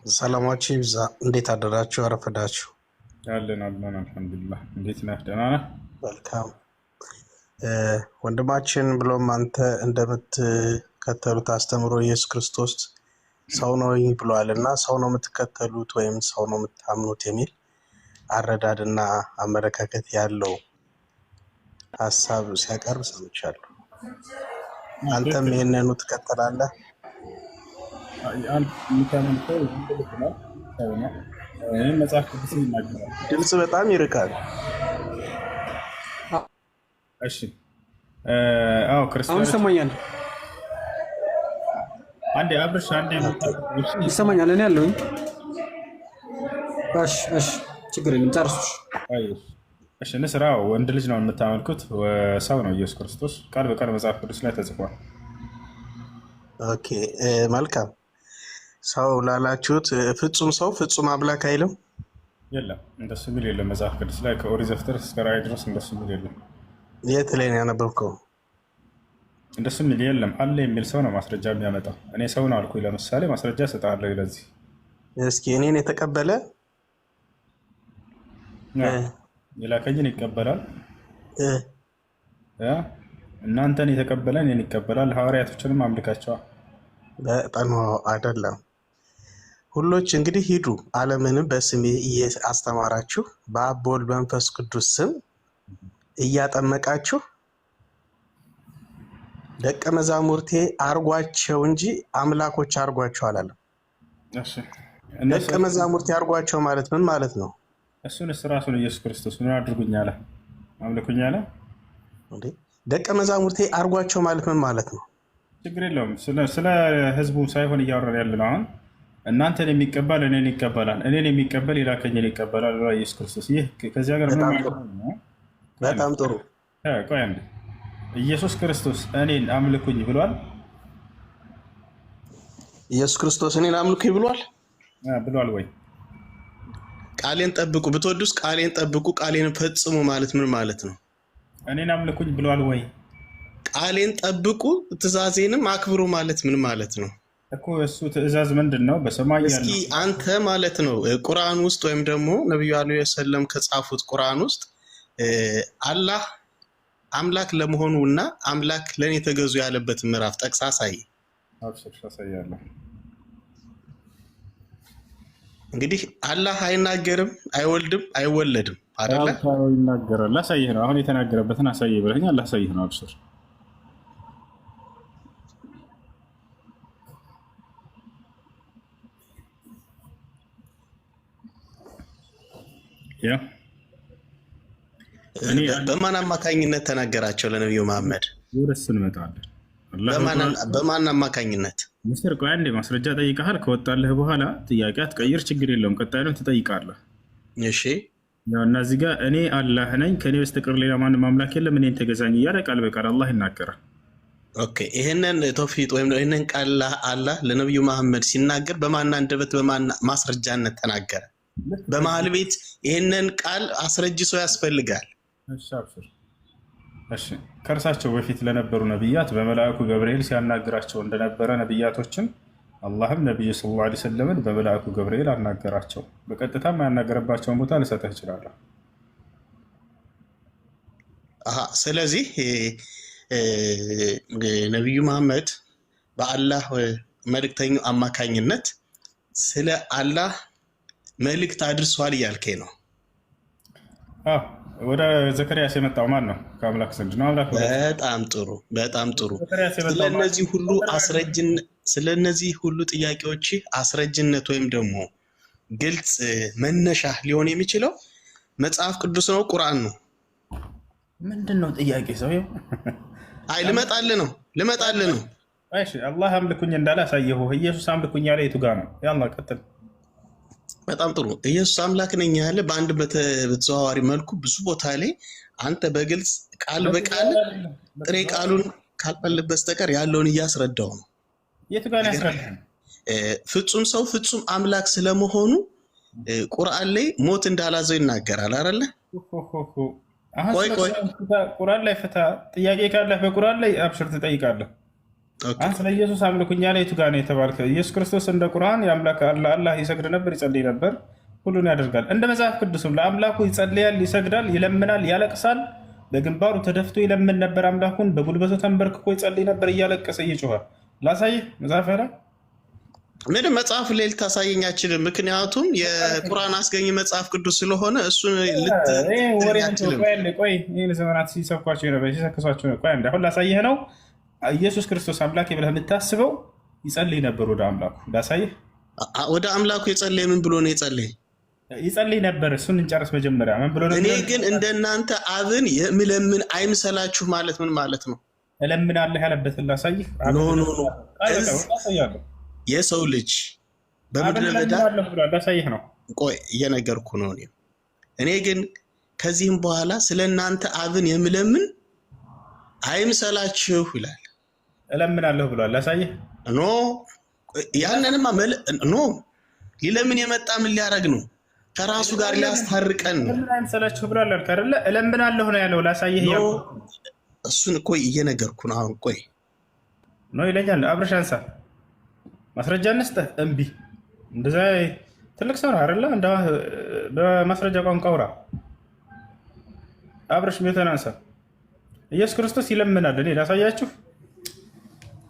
ሰላማችሁ ይብዛ። እንዴት አደራችሁ? አረፈዳችሁ? አለን አለን፣ አልሐምዱሊላህ። እንዴት ነህ? ደህና ነህ? መልካም ወንድማችን፣ ብሎም አንተ እንደምትከተሉት አስተምሮ ኢየሱስ ክርስቶስ ሰው ነው ብሏል እና ሰው ነው የምትከተሉት ወይም ሰው ነው የምታምኑት የሚል አረዳድና አመለካከት ያለው ሀሳብ ሲያቀርብ ሰምቻለሁ። አንተም ትክክል። ይህንኑ ትከተላለህ? አንድ የምታመልከው ወንድ ልጅ ነው፣ ሰው ነው። ይህም መጽሐፍ ቅዱስ ይናገራል። ድምፅ በጣም ይርቃል። እሺ፣ አዎ አሁን ክርስቲያኖች ይሰማኛል፣ አንዴ አብርሽ፣ አንዴ ይሰማኛል። እኔ ያለሁኝ። እሺ፣ እሺ፣ ችግር የለም ጨርሱ። እሺ፣ ንስራ ወንድ ልጅ ነው የምታመልኩት፣ ሰው ነው ኢየሱስ ክርስቶስ። ቃል በቃል መጽሐፍ ቅዱስ ላይ ተጽፏል። Okay፣ መልካም። ሰው ላላችሁት ፍጹም ሰው ፍጹም አምላክ አይልም። የለም፣ እንደሱ የሚል የለም መጽሐፍ ቅዱስ ላይ፣ ከኦሪት ዘፍጥረት እስከ ራዕይ ድረስ እንደሱ የሚል የለም። የት ላይ ነው ያነበብከው? እንደሱ የሚል የለም። አለ የሚል ሰው ነው ማስረጃ የሚያመጣው። እኔ ሰው ነው አልኩኝ፣ ለምሳሌ ማስረጃ እሰጥሃለሁ። ለዚህ እስኪ እኔን የተቀበለ የላከኝን ይቀበላል፣ እ፣ እ? እናንተን የተቀበለ እኔን ይቀበላል። ሐዋርያቶችንም አምልካቸዋል። በጠኖ አይደለም። ሁሎች እንግዲህ ሂዱ ዓለምንም በስሜ እያስተማራችሁ በአብ በወልድ በመንፈስ ቅዱስ ስም እያጠመቃችሁ ደቀ መዛሙርቴ አርጓቸው እንጂ አምላኮች አርጓቸው አላለም። እሺ፣ እነሱ ደቀ መዛሙርቴ አርጓቸው ማለት ምን ማለት ነው? እሱንስ ራሱን ኢየሱስ ክርስቶስ ምን አድርጉኝ አለ? አምልኩኝ አለ? እንዴ ደቀ መዛሙርቴ አርጓቸው ማለት ምን ማለት ነው? ችግር የለውም። ስለ ህዝቡ ሳይሆን እያወራን ያለ ነው አሁን። እናንተን የሚቀበል እኔን ይቀበላል፣ እኔን የሚቀበል የላከኝን ይቀበላል ብሏል ኢየሱስ ክርስቶስ። ይህ ከዚያ ጋር ምንም በጣም ጥሩ፣ አይገናኝም። በጣም ጥሩ። ቆይ አንዴ፣ ኢየሱስ ክርስቶስ እኔን አምልኩኝ ብሏል ኢየሱስ ክርስቶስ እኔን አምልኩኝ ብሏል። ብሏል ወይ? ቃሌን ጠብቁ ብትወዱስ ቃሌን ጠብቁ ቃሌን ፈጽሙ ማለት ምን ማለት ነው? እኔን አምልኩኝ ብሏል ወይ? ቃሌን ጠብቁ ትእዛዜንም አክብሩ ማለት ምን ማለት ነው? እኮ እሱ ትእዛዝ ምንድን ነው? በሰማይ እስኪ ያለው አንተ ማለት ነው ቁርአን ውስጥ ወይም ደግሞ ነቢዩ ዐለይሂ ወሰለም ከጻፉት ቁርአን ውስጥ አላህ አምላክ ለመሆኑ እና አምላክ ለእኔ ተገዙ ያለበት ምዕራፍ ጠቅሳ አሳይ። አብሽር፣ አሳያለሁ። እንግዲህ አላህ አይናገርም፣ አይወልድም፣ አይወለድም አይደለ? አዎ ይናገራል። ላሳይህ ነው አሁን የተናገረበትን አሳይህ ብለኸኛል። ላሳይህ ነው። አብሽር። ያ እኔ በማን አማካኝነት ተናገራቸው ለነቢዩ መሐመድ? ወደ እሱ እንመጣለን። አላህ በማን አማካኝነት? ምስር፣ ቆይ አንዴ፣ ማስረጃ ጠይቀሃል። ከወጣልህ በኋላ ጥያቄ አትቀይር፣ ችግር የለውም። ቀጣዩን ትጠይቃለህ። እሺ ያው እና እዚህ ጋር እኔ አላህ ነኝ፣ ከእኔ በስተቀር ሌላ ማንም አምላክ የለም፣ እኔን ተገዛኝ እያለ ቃል በቃል አላህ ይናገራል። Okay፣ ይህንን ተውፊቅ ወይም ይህንን ቃል አላህ ለነቢዩ መሐመድ ሲናገር በማን አንደበት በማን ማስረጃነት ተናገረ? በመሀል ቤት ይህንን ቃል አስረጅ ሰው ያስፈልጋል። እሺ አብሽር። እሺ፣ ከእርሳቸው በፊት ለነበሩ ነቢያት በመልአኩ ገብርኤል ሲያናግራቸው እንደነበረ ነቢያቶችን አላህም ነቢዩ ሰለላሁ ዐለይሂ ወሰለምን በመልአኩ ገብርኤል አናገራቸው። በቀጥታም ያናገረባቸውን ቦታ ልሰጥህ እችላለሁ። አሃ፣ ስለዚህ ነቢዩ መሐመድ በአላህ መልእክተኛው አማካኝነት ስለ አላህ መልእክት አድርሷል እያልከኝ ነው። አዎ፣ ወደ ዘከርያስ የመጣው ማን ነው? ከአምላክ ዘንድ ነው። አምላክ ወደ በጣም ጥሩ፣ በጣም ጥሩ። ዘከርያስ የመጣው ማን ነው? ስለነዚህ ሁሉ አስረጅን ስለነዚህ ሁሉ ጥያቄዎች አስረጅነት ወይም ደግሞ ግልጽ መነሻ ሊሆን የሚችለው መጽሐፍ ቅዱስ ነው፣ ቁርአን ነው። ምንድን ነው ጥያቄ? ሰውዬው አይ ልመጣልህ ነው፣ ልመጣልህ ነው። እሺ፣ አላህ አምልኩኝ እንዳለ አሳየሁ። ኢየሱስ አምልኩኝ ያለ የቱ ጋር ነው? ያላ ቀጥል። በጣም ጥሩ። ኢየሱስ አምላክ ነኝ ያለ በአንድ በተዘዋዋሪ መልኩ ብዙ ቦታ ላይ አንተ በግልጽ ቃል በቃል ጥሬ ቃሉን ካልፈልግ በስተቀር ያለውን እያስረዳው ነው። የቱ ጋር ነው ነገር ያስረዳህ? ፍጹም ሰው ፍጹም አምላክ ስለመሆኑ ቁርአን ላይ ሞት እንዳላዘው ይናገራል አይደለ? ሆ አሁን ቆይ ስለ ቆይ ቁርአን ፍታ፣ ቁርአን ላይ ፍታ። ጥያቄ ካለህ በቁርአን ላይ አብሽር ትጠይቃለህ። Okay። አሁን ስለ ኢየሱስ አምልኩኝ ያለ የቱ ጋር ነው የተባልከው? ኢየሱስ ክርስቶስ እንደ ቁርአን የአምላክ አላህ ይሰግድ ነበር፣ ይጸልይ ነበር፣ ሁሉን ያደርጋል። እንደ መጽሐፍ ቅዱስም ለአምላኩ ይጸልያል፣ ይሰግዳል፣ ይለምናል፣ ያለቅሳል። በግንባሩ ተደፍቶ ይለምን ነበር አምላኩን። በጉልበቱ ተንበርክኮ ይጸልይ ነበር እያለቀሰ እየጮኸ። ላሳይህ መጽሐፍ ላይ። ምንም መጽሐፍ ላይ ልታሳየኝ አችልም። ምክንያቱም የቁርአን አስገኝ መጽሐፍ ቅዱስ ስለሆነ እሱን ይሄ ወሬ ልትለኝ አችልም። ቆይ አንዴ፣ ቆይ ይህን ዘመናት ሲሰብኳቸው ነበር፣ ሲሰክሷቸው ነበር። ቆይ አንዴ፣ አሁን ላሳይህ ነው። ኢየሱስ ክርስቶስ አምላኬ ብለህ የምታስበው ይጸልይ ነበር ወደ አምላኩ። ላሳይህ። ወደ አምላኩ የጸለየ ምን ብሎ ነው የጸለየ? ይጸልይ ነበር። እሱን እንጨርስ መጀመሪያ። ምን ብሎ እኔ ነበር? ግን እንደናንተ አብን የምለምን አይምሰላችሁ ማለት ምን ማለት ነው? እለምናለሁ ያለበትን ላሳይህ። No አብን No no ቃል በቃል እዝ አሳያለሁ። የሰው ልጅ አብን በምድረ በዳ እለምናለሁ ብሏል። ላሳይህ ነው። ቆይ እየነገርኩ ነው። እኔ ግን ከዚህም በኋላ ስለ እናንተ አብን የምለምን አይምሰላችሁ ይላል። እለምናለሁ ብሏል። ላሳይህ። No ያንንማ no ሊለምን የመጣ ምን ሊያደርግ ነው? ከራሱ ጋር ሊያስታርቀን ነው። እለምን አይምሰላችሁ ብሏል አልክ አይደለ? እለምናለሁ ነው ያለው። ላሳይህ No እያልኩ እሱን እኮ እየነገርኩ ነው። አሁን ቆይ ነው ይለኛል። አብረሽ አንሳ፣ ማስረጃ እንስጠህ። እምቢ። እንደዛ ትልቅ ሰው ነው አይደለ? እንደ በማስረጃ ቋንቋ አውራ። አብረሽ ቤተን አንሳ። ኢየሱስ ክርስቶስ ይለምናል። እኔ ላሳያችሁ፣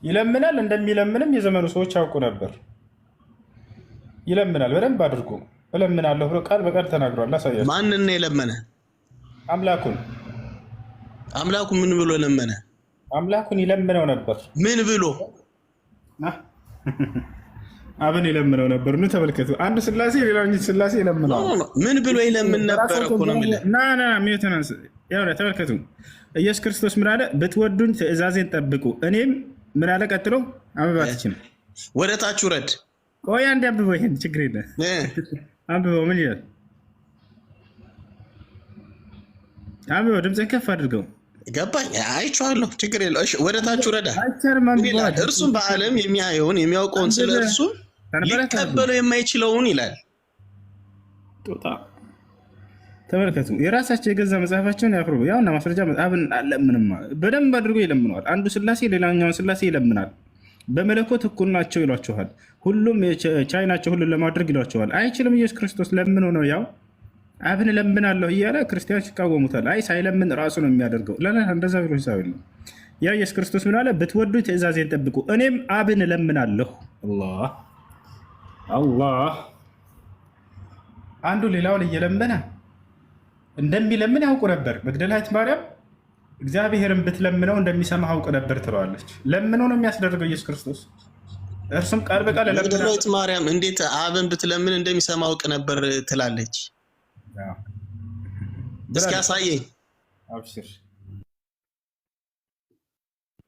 ይለምናል። እንደሚለምንም የዘመኑ ሰዎች ያውቁ ነበር። ይለምናል በደንብ አድርጎ እለምናለሁ ብሎ ቃል በቃል ተናግሯል። ላሳያችሁ። ማንን ነው የለመነ? አምላኩን። አምላኩ ምን ብሎ ለመነ? አምላኩን ይለምነው ነበር። ምን ብሎ? አብን ይለምነው ነበር። ኑ ተመልከቱ። አንዱ ስላሴ ሌላኛው ስላሴ No ይለምነዋል። No no፣ ምን ብሎ ይለምን ነበረ እኮ ነው የምልህ። ና ና mute ን አንስ። ያው ተመልከቱ። ኢየሱስ ክርስቶስ ምን አለ? ብትወዱኝ ትእዛዜን ጠብቁ። እኔም ምን አለ? ቀጥሎ አንብባት ይችላል። ወደ ታች ውረድ። ቆይ አንዴ አንብበው፣ ይሄን ችግር የለ እ አንብበው። ምን ይላል? አንብበው፣ ድምፅህን ከፍ አድርገው። ገባኝ፣ አይቼዋለሁ። ችግር የለው። እሺ ወደ ታች ውረዳ። አይቻልም። ምን አንብበው። ይላል? እርሱም በዓለም የሚያየውን የሚያውቀውን ስለ እርሱ ሊቀበለው የማይችለውን ይላል። ጦጣ ተመልከቱ። የራሳቸው የገዛ መጽሐፋቸውን ያፍሩ። ያውና ማስረጃ አብን አለምንም በደንብ አድርጎ ይለምነዋል። አንዱ ስላሴ ሌላኛውን ስላሴ ይለምናል። በመለኮት እኩል ናቸው ይሏቸዋል። ሁሉም ቻይ ናቸው ሁሉን ለማድረግ ይሏቸዋል። አይችልም። ኢየሱስ ክርስቶስ ለምኖ ነው ያው አብን እለምናለሁ እያለ ክርስቲያኖች ይቃወሙታል። አይ ሳይለምን ራሱ ነው የሚያደርገው። ላ እንደዛ ብሎ ሂሳብ የለም። ያ ኢየሱስ ክርስቶስ ምን አለ? ብትወዱ ትእዛዜን ጠብቁ፣ እኔም አብን እለምናለሁ። አላህ አላህ። አንዱ ሌላውን እየለመነ እንደሚለምን ያውቁ ነበር። መግደላዊት ማርያም እግዚአብሔርን ብትለምነው እንደሚሰማ አውቅ ነበር ትለዋለች። ለምኖ ነው የሚያስደርገው ኢየሱስ ክርስቶስ። እርሱም ቃል በቃል እለምናለሁ። መግደላዊት ማርያም እንዴት አብን ብትለምን እንደሚሰማ አውቅ ነበር ትላለች? እስኪ ብላለች። አሳየኝ። አብሽር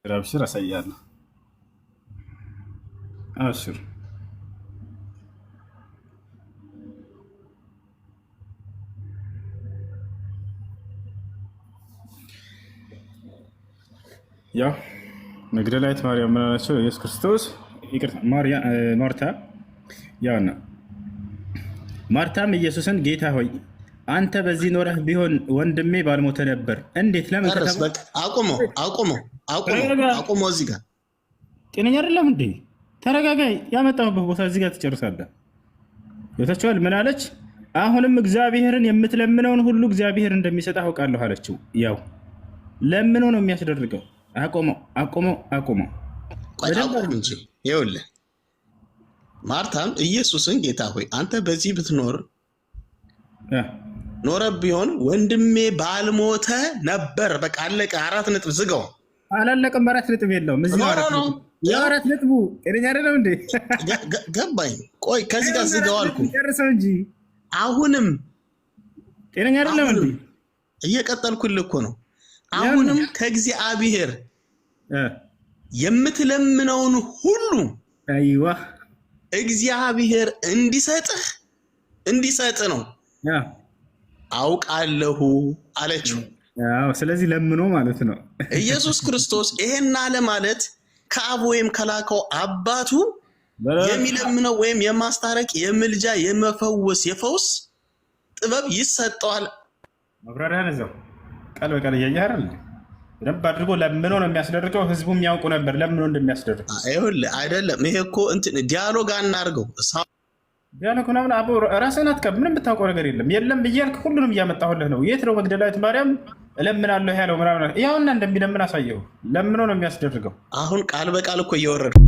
አብሽር፣ አሳያለሁ። አብሽር። ያው መግደላዊት ማርያም ምን አለችው? ኢየሱስ ክርስቶስ ይቅርታ፣ ማርታ ያውና ማርታም ኢየሱስን ጌታ ሆይ አንተ በዚህ ኖረህ ቢሆን ወንድሜ ባልሞተ ነበር። እንዴት? ለምን ጨርስ ከተባለ በቃ። አቁሞ አቁሞ አቁሞ ተረጋጋ። አቁሞ እዚህ ጋር ጤነኛ አይደለም እንዴ? ተረጋጋ። ያመጣሁበት ቦታ እዚህ ጋር ትጨርሳለህ። ይታችኋል። ምን አለች? አሁንም እግዚአብሔርን የምትለምነውን ሁሉ እግዚአብሔር እንደሚሰጥ አውቃለሁ አለችው። ያው ለምኖ ነው የሚያስደርገው። አቆመው፣ አቆመው፣ አቆመው። ቆይ በደንብ አቁም እንጂ። ይኸውልህ ማርታም ኢየሱስን ጌታ ሆይ አንተ በዚህ ብትኖር እ ኖረ ቢሆን ወንድሜ ባልሞተ ነበር። በቃ አለቀ። 4 ነጥብ ዝጋው። አላለቀም። 4 ነጥብ የለውም። እዚህ No ነው No አራት No ነጥብ። ያው 4 ነጥቡ ጤነኛ አይደለም እንዴ? ገባኝ። ቆይ ከዚህ ጋር ዝጋው 4 አልኩ። ነጥብ ጨርሰው እንጂ አሁንም ጤነኛ አይደለም እንዴ? አሁንም እየቀጠልኩልህ እኮ ነው። ያው አሁንም ከእግዚአብሔር እ የምትለምነውን ሁሉ አይዋ እግዚአብሔር እንዲሰጥህ እንዲሰጥ ነው ያ አውቃለሁ አለችው። ያው ስለዚህ ለምኖ ማለት ነው። ኢየሱስ ክርስቶስ ይሄን አለ ማለት ከአብ ወይም ከላከው አባቱ የሚለምነው ወይም የማስታረቅ የምልጃ የመፈወስ የፈውስ ጥበብ ይሰጠዋል። ማብራሪያ እዛው ቃል በቃል እያየህ አይደል? በደንብ አድርጎ ለምኖ ነው የሚያስደርገው። ህዝቡም ያውቁ ነበር ለምኖ እንደሚያስደርግ። ይኸውልህ አይደለም፣ ይሄ እኮ እንትን dialogue አናርገው። Dialogue ምናምን አቦ ራስህን አትቀብ። ምንም የምታውቀው ነገር የለም። የለም እያልክ ሁሉንም እያመጣሁልህ ነው። የት ነው መግደላዊት ማርያም እለምናለሁ ያለው ምናምን? ያውና እንደሚለምን አሳየው። ለምኖ ነው የሚያስደርገው። አሁን ቃል በቃል እኮ እየወረድክ